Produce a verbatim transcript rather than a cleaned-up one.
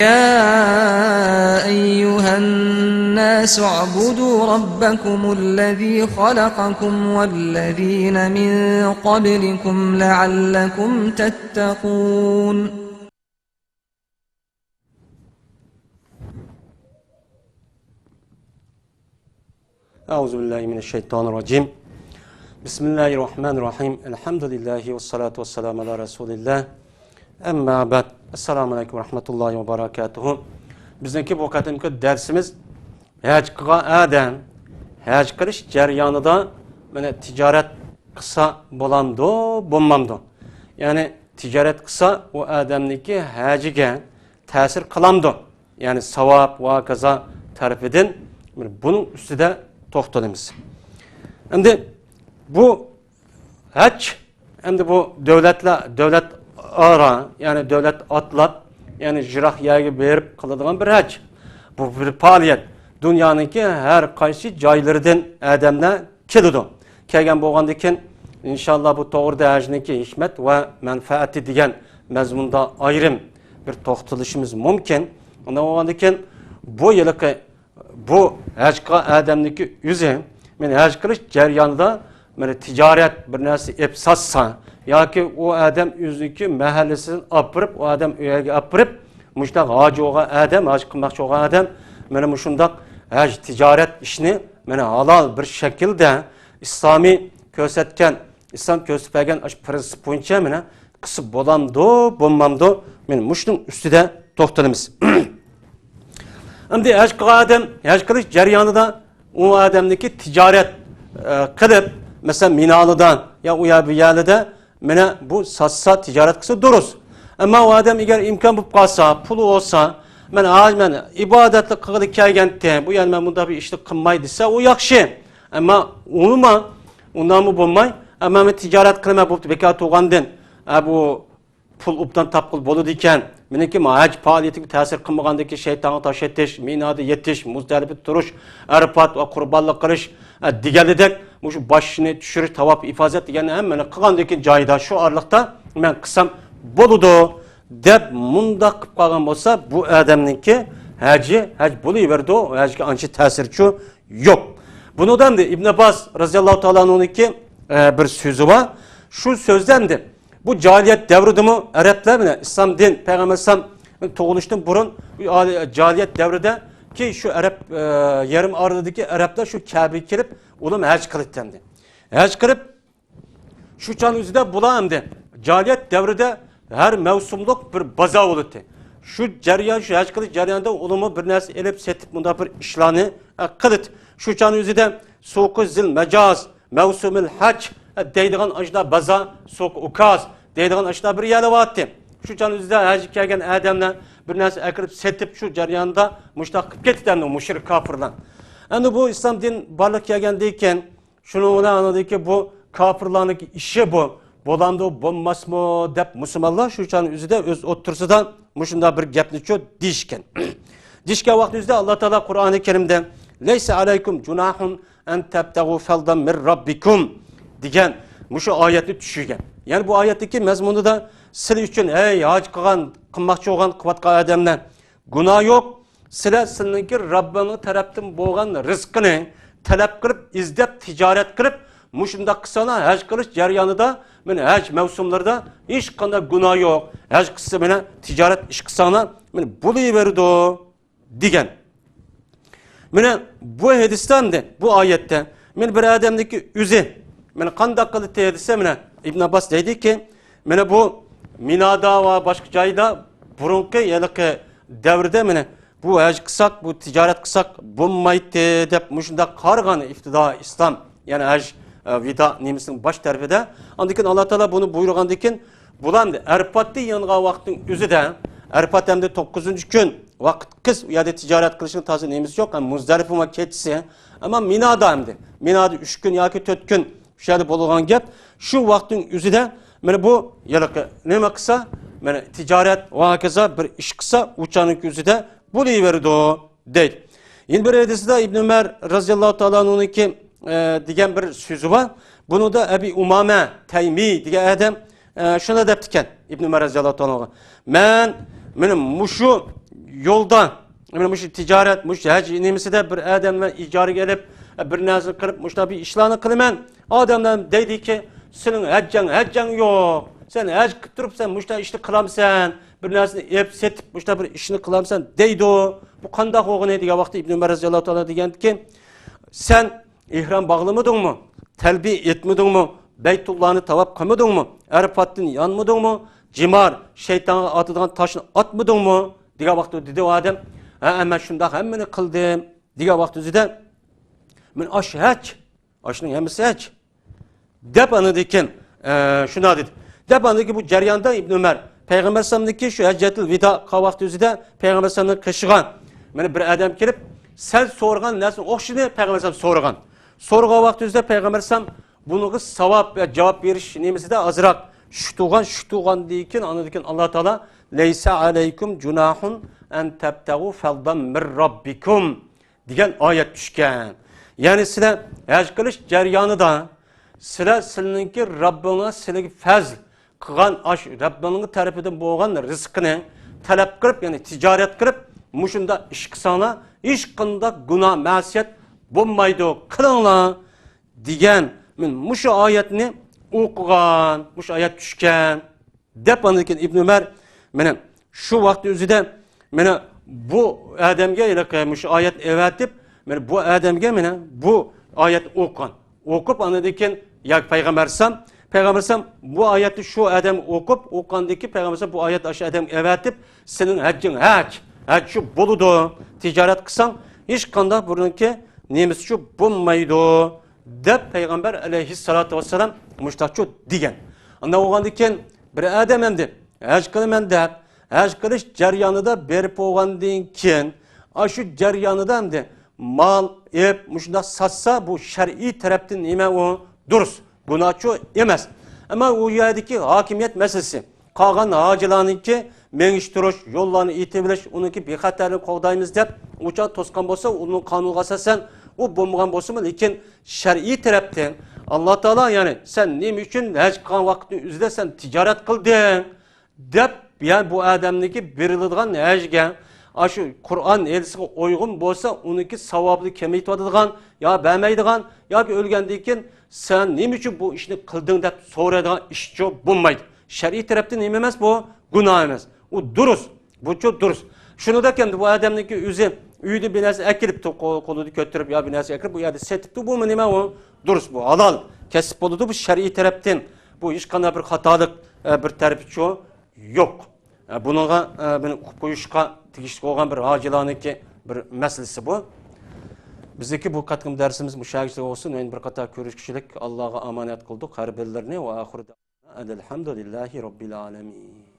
يا أيها الناس اعبدوا ربكم الذي خلقكم والذين من قبلكم لعلكم تتقون. أعوذ بالله من الشيطان الرجيم. بسم الله الرحمن الرحيم. الحمد لله والصلاة والسلام على رسول الله. أما بعد. السلام عليكم ورحمة الله وبركاته. بىزنىڭكى بۇ قېتىمقى دەرسىمىز ھەج قىلغان ئادەم ھەج قىلىش جەريانىدا مانا تىجارەت قىلسا بولامدۇ، بولمامدۇ؟ يەنى تىجارەت قىلسا ئۇ ئادەمنىڭكى ھەجىگە تەسىر قىلامدۇ؟ يەنى ساۋاب ۋە ھاكازا تەرىپىدىن بۇنىڭ ئۈستىدە توختىلىمىز. ئەمدى بۇ ھەج، ئەمدى بۇ دۆلەتلەر، دۆلەت ئارا، يەنى دۆلەت ئاتلاپ، يەنى يىراق يەرگە بېرىپ قىلىدىغان بىر ھەج. بۇ بىر پائالىيەت. دۇنيانىڭكى ھەر قايسى جايلىرىدىن ئادەملەر كېلىدۇ. كەلگەن بولغاندىن كېيىن، ئىنشاللا بۇ توغرىدا ھەجنىڭكى ھېكمەت ۋە مەنپەئەتى دېگەن مەزمۇندا ئايرىم بىر توختىلىشىمىز مۇمكىن. ئۇنداق بولغاندىن كېيىن، بۇ يىلقى بۇ ھەج قىلغان ئادەمنىڭكى ئۆزى، مەن ھەج قىلىش جەريانىدا مانا تىجارەت بىر نەرسە ئېلىپ ساتسا ياكى ئۇ ئادەم ئۆزىنىڭكى مەھەللىسىدىن ئاپىرىپ، ئۇ ئادەم ئۆيگە ئاپىرىپ، مۇشۇنداق ھاجى بولغان ئادەم، ھاج قىلماقچى بولغان ئادەم مانا مۇشۇنداق ھەج تىجارەت ئىشنى مانا ھالال بىر شەكىلدە ئىسلامىي كۆرسەتكەن، ئىسلام كۆرسىتىپ بەرگەن ئاشۇ پرىنسىپ بويىچە مانا قىلسا بولامدۇ، بولمامدۇ؟ مانا مۇشۇنىڭ ئۈستىدە توختىلىمىز. ئەمدى ھەج قىلغان ئادەم ھەج قىلىش جەريانىدا ئۇ ئادەمنىڭكى تىجارەت، ئە، قىلىپ، مەسىلەن، مىنالىدا يا ئۇ يەر بۇ يەرلىدە مانا بۇ ساتسا، تىجارەت قىلسا دۇرۇس. ئەمما ئۇ ئادەم ئەگەر ئىمكان بولۇپ قالسا، پۇلى بولسا، مەن ھازىر مەن ئىبادەتلىك قىلغىلى كەلگەنتىم، بۇ يەردە مەن بۇنداق بىر ئىشنى قىلماي دېسە، ئۇ ياخشى. ئەمما ئۇنىما، ئۇنداقمۇ بولماي، ئەمما مەن تىجارەت قىلىمەن، بوپتۇ، بىكار تۇرغاندىن، ئە، بۇ پۇل ئوبدان تاپقىلى بولىدىكەن. مېنىڭكى ھەج پائالىيىتىگە تەسىر قىلمىغاندىكى شەيتانغا تاش ئېتىش، مىنادا يېتىش، مۇزدەلىپىدە تۇرۇش، ئەرپات ۋە قۇربانلىق قىلىش، ئە، دېگەنلىدەك، مۇشۇ باشنى چۈشۈرۈش، تاۋاپ ئىپازەت دېگەننى ھەممىنى قىلغاندىن كېيىن جايىدا شۇ ئارىلىقتا مەن قىلسام بولىدۇ، دەپ مۇنداق قىلىپ قالغان بولسا، بۇ ئادەمنىڭكى ھەجى ھەج بولۇۋېرىدۇ، ھەجگە ئانچە تەسىرچۇ يوق. بۇنىڭدا ئەمدى ئىبن ئابباس رەزىياللاھۇ تائالا ئەنھۇنىڭكى، ئە، بىر سۆزى بار. شۇ سۆزدە ئەمدى بۇ جاھىلىيەت دەۋرىدىمۇ ئەرەبلەر بىلەن ئىسلام دىن، پەيغەمبەر ئەلەيھىسسالام تۇغۇلۇشتىن بۇرۇن، ئۇ جاھىلىيەت دەۋرىدىكى شۇ ئەرەب، ئە، يېرىم ئارىلىدىكى ئەرەبلەر شۇ كەبىگە كېلىپ، ئۇلار ھەج قىلىتتى ئەمدى. ھەج قىلىپ، شۇ چاغنىڭ ئۆزىدە بۇلار ئەمدى جاھىلىيەت دەۋرىدە ھەر مەۋسۇملۇق بىر بازار بولاتتى. شۇ جەريان، شۇ ھەج قىلىش جەريانىدا ئۇلىمۇ بىر نەرسە ئېلىپ سېتىپ مۇنداق بىر ئىشلارنى، ئە، قىلىتتى. شۇ چاغنىڭ ئۆزىدە سوقى زىل مەجاز، مەۋسۇمىل ھەج، ئە، دەيدىغان ئاشۇنداق بازار، سوقى ئۇكاز دەيدىغان ئاشۇنداق بىر يەرلەر بارتتى. شۇ چاغنىڭ ئۆزىدە ھەجگە كەلگەن ئادەملەر بىر نەرسە ئەكىرىپ سېتىپ شۇ جەرياندا مۇشۇنداق قىلىپ كېتىدۇ ئەمدى مۇشرىك كاپىرلار. ئەمدى بۇ ئىسلام دىن بارلىققا كەلگەندىن كېيىن، شۇنىڭ بىلەن ئاندىكى بۇ كاپىرلارنىڭ ئىشى بۇ، بولامدۇ، بولماسمۇ دەپ مۇسۇلمانلار شۇ چاغنىڭ ئۆزىدە ئۆز ئوتتۇرىسىدا مۇشۇنداق بىر گەپنىچۇ دېيىشكەن. دېيىشكەن ۋاقتىمىزدا ئاللا تائالا قۇرئانى كەرىمدە، لەيسە ئەلەيكۇم جۇناھۇن ئەن تەبتەغۇ فەزلەن مىن رەببىكۇم دېگەن مۇشۇ ئايەتنى چۈشۈرگەن. يەنى بۇ ئايەتتىكى مەزمۇنىدا سىلەر ئۈچۈن، ھەي ھاج قىلغان، قىلماقچى بولغان، قىلىۋاتقان ئادەملەر، گۇناھ يوق، سىلەر سىلىنىڭكى رەببىڭنىڭ تەرەپتىن بولغان رىزقىنى تەلەپ قىلىپ، ئىزدەپ، تىجارەت قىلىپ، مۇشۇنداق قىلساڭلار، ھەج قىلىش جەريانىدا، مانا ھەج مەۋسۇملىرىدا ھېچقانداق گۇناھ يوق. ھەج قىلسا، مانا تىجارەت ئىش قىلساڭلار، مانا بولۇۋېرىدۇ، دېگەن. مانا بۇ ھەدىستە ئەمدى، بۇ ئايەتتە، مانا بىر ئادەمنىڭكى ئۆزى، مانا قانداق قىلدى دېسە، مانا ئىبن ئابباس دەيدىكى، مانا بۇ مىنادا ۋە باشقا جايدا بۇرۇنقى ھېلىقى دەۋردە مانا بۇ ھەج قىلساق، بۇ تىجارەت قىلساق بولمايتتى دەپ مۇشۇنداق قارىغان ئىپتىدا ئىسلام، يەنى ھەج، ئە، ۋىدا نېمىسىنىڭ باش تەرىپىدە. ئاندىن كېيىن ئاللا تائالا بۇنى بۇيرۇغاندىن كېيىن، بۇلار ئەرپاتتا يىغىلغان ۋاقىتنىڭ ئۆزىدە، ئەرپات ئەمدى توققۇزىنچى كۈن، ۋاقىت قىس، ئۇ يەردە تىجارەت قىلىشنىڭ تازا نېمىسى يوق، ھەم مۇزدەلىپە ۋە كېچىسى. ئەمما مىنادا ئەمدى، مىنادا ئۈچ كۈن ياكى تۆت كۈن شۇ يەردە بولغان گەپ، شۇ ۋاقىتنىڭ ئۆزىدە مانا بۇ ھېلىقى نېمە قىلسا، مانا تىجارەت ۋە ھاكازا بىر ئىش قىلسا، ئۇ چاغنىڭ ئۆزىدە بولۇۋېرىدۇ، دەيدۇ. يەنە بىر ھەدىسىدە ئىبن ئۆمەر رەزىياللاھۇ تائالا ئەنھۇنىڭكى، ئە، دېگەن بىر سۆزى بار. بۇنىڭدا ئەبى ئۇمامە تەيمى دېگەن ئادەم، ئە، شۇنداق دەپتىكەن ئىبن ئۆمەر رەزىياللاھۇ تائالا ئەنھۇغا، مەن، مانا مۇشۇ يولدا، مانا مۇشۇ تىجارەت، مۇشۇ ھەج نېمىسىدە بىر ئادەمنى ئىجارىگە ئېلىپ، بىر نەرسە قىلىپ، مۇشۇنداق بىر ئىشلارنى قىلىمەن. ئادەملەر دەيدىكى، سېنىڭ ھەججەڭ، ھەججەڭ يوق. سەن ھەج قىلىپ تۇرۇپسەن، مۇشۇنداق ئىشنى قىلامسەن؟ بىر نەرسىنى ئېلىپ سېتىپ، مۇشۇنداق بىر ئىشنى قىلامسەن؟ دەيدۇ. بۇ قانداق بولغىنى دېگەن ۋاقىتتا ئىبن ئۆمەر رەزىياللاھۇ تائالا دېگەنكى، سەن ئېھرام باغلىمىدىڭمۇ؟ تەلبىيە ئېيتمىدىڭمۇ؟ بەيتۇللانى تاۋاپ قىلمىدىڭمۇ؟ ئەرىپاتتىن يانمىدىڭمۇ؟ جىمار، شەيتانغا ئاتىدىغان تاشنى ئاتمىدىڭمۇ؟ دېگەن ۋاقىتتا دېدى ئۇ ئادەم، ھە، مەن شۇنداق ھەممىنى قىلدىم، دېگەن ۋاقىت ئۆزىدە، مەن ئاش ھەج، ئاشنىڭ ھەممىسى ھەج، دەپ ئاندىن كېيىن، ئە، شۇنداق دېدى. دەپ ئاندىن كېيىن بۇ جەرياندا ئىبن ئۆمەر پەيغەمبەر ئەلەيھىسسالامنىڭكى شۇ ھەججەتۇل ۋىدا قىلغان ۋاقتى ئۆزىدە پەيغەمبەر ئەلەيھىسسالامنىڭ قېشىغا، مانا، بىر ئادەم كېلىپ، سەن سورىغان نەرسىنى ئوخشىدى پەيغەمبەر ئەلەيھىسسالام سورىغان. سورىغان ۋاقتى ئۆزىدە پەيغەمبەر ئەلەيھىسسالام بۇنىڭغا ساۋاب ۋە جاۋاب بېرىش نېمىسىدە ئازراق شۇ تۇغان، شۇ تۇغاندىن كېيىن، ئاندىن كېيىن ئاللا تائالا، لەيسە ئەلەيكۇم جۇناھۇن ئەن تەبتەغۇ فەزلەن مىن رەببىكۇم دېگەن ئايەت چۈشكەن. يەنى سىلەر ھەج قىلىش جەريانىدا سىلەر سىلىنىڭكى رەببىڭلار سىلىگە پەزل قىلغان ئاش رەببىڭلار تەرىپىدىن بولغان رىزقىنى تەلەپ قىلىپ، يەنى تىجارەت قىلىپ، مۇشۇنداق ئىش قىلساڭلار، ھېچقانداق گۇناھ، مەسىيەت بولمايدۇ، قىلىڭلار دېگەن مۇشۇ ئايەتنى ئوقۇغان، مۇشۇ ئايەت چۈشكەن. دەپ ئاندىن كېيىن ئىبن ئۆمەر، مانا، شۇ ۋاقىت ئۆزىدە، مانا، بۇ ئادەمگە، ھېلىقى مۇشۇ ئايەتنى ئەۋەتىپ، مانا، بۇ ئادەمگە، مانا، بۇ ئايەتنى ئوقۇغان. ئوقۇپ، ئاندىن كېيىن، ياكى پەيغەمبەر ئەلەيھىسسالام، پەيغەمبەر ئەلەيھىسسالام بۇ ئايەتنى شۇ ئادەمگە ئوقۇپ، ئوقۇغاندىن كېيىن، پەيغەمبەر ئەلەيھىسسالام بۇ ئايەتنى ئاشۇ ئادەمگە ئەۋەتىپ، سېنىڭ ھەججىڭ ھەج، ھەج شۇ بولىدۇ، تىجارەت قىلساڭ، ھېچقانداق بۇنىڭكى نېمىسى شۇ بولمايدۇ، دەپ پەيغەمبەر ئەلەيھىسسالاتۇ ۋەسسالام مۇشۇنداقچۇ دېگەن. ئانداق بولغاندىن كېيىن بىر ئادەم ئەمدى ھەج قىلىمەن دەپ، ھەج قىلىش جەريانىدا بېرىپ بولغاندىن كېيىن، ئاشۇ جەريانىدا ئەمدى مال ئېلىپ مۇشۇنداق ساتسا، بۇ شەرئىي تەرەپتىن نېمە ئۇ؟ دۇرۇس، گۇناھچۇ ئەمەس. ئەمما ئۇ يەردىكى ھاكىمىيەت مەسىلىسى، قالغان ھاجىلارنىڭكى مېڭىشتۇرۇش، يوللارنى ئېتىۋېلىش، ئۇنىڭكى بىخەتەرلىكىنى قوغدايمىز دەپ ئۇ چاغ توسقان بولسا، ئۇنىڭ قانۇنغا ئاساسەن ئۇ بولمىغان بولسىمۇ، لېكىن شەرئىي تەرەپتىن ئاللا تائالا، يەنى، سەن نېمە ئۈچۈن ھەج قىلغان ۋاقىتنىڭ ئۆزىدە سەن تىجارەت قىلدىڭ؟ دەپ، يەنى بۇ ئادەمنىڭكى بېرىلىدىغان ھەجگە ئاشۇ قۇرئان ھەدىسىگە ئۇيغۇن بولسا، ئۇنىڭكى ساۋابىنى كېمەيتىۋاتىدىغان يا بەرمەيدىغان ياكى ئۆلگەندىن كېيىن، سەن نېمە ئۈچۈن بۇ ئىشنى قىلدىڭ دەپ سورايدىغان ئىشچۇ بولمايدۇ. شەرئىي تەرەپتىن نېمە ئەمەس بۇ؟ گۇناھ ئەمەس. ئۇ دۇرۇس. بۇچۇ دۇرۇس. شۇنىڭدەك ئەمدى بۇ ئادەمنىڭكى ئۆزى ئۆيدىن بىر نەرسە ئەكېلىپتۇ، قو-، قولىدا كۆتۈرۈپ يا بىر نەرسە ئەكىرىپ، بۇ يەردە سېتىپتۇ، بۇمۇ نېمە ئۇ؟ دۇرۇس، بۇ ھالال كەسىپ بولىدۇ، بۇ شەرئىي تەرەپتىن. بۇ ھېچقانداق بىر خاتالىق، ئە، بىر تەرىپىچۇ يوق. ئە، بۇنىڭغا، ئە، بۇنى ئۇقۇپ قويۇشقا تېگىشلىك بولغان بىر ھاجىلارنىڭكى بىر مەسىلىسى بۇ. بىزنىڭكى بۇ قېتىمقى دەرسىمىز مۇشۇ يەرگىچە بولسۇن. يەنە بىر قاتار كۆرۈشكۈچىلىك ئاللاغا ئامانەت قىلدۇق ھەر بىرلىرىنى. ۋە ئاخىرىدا ئەلھەمدۇلىللاھى رەببىل ئالەمىن.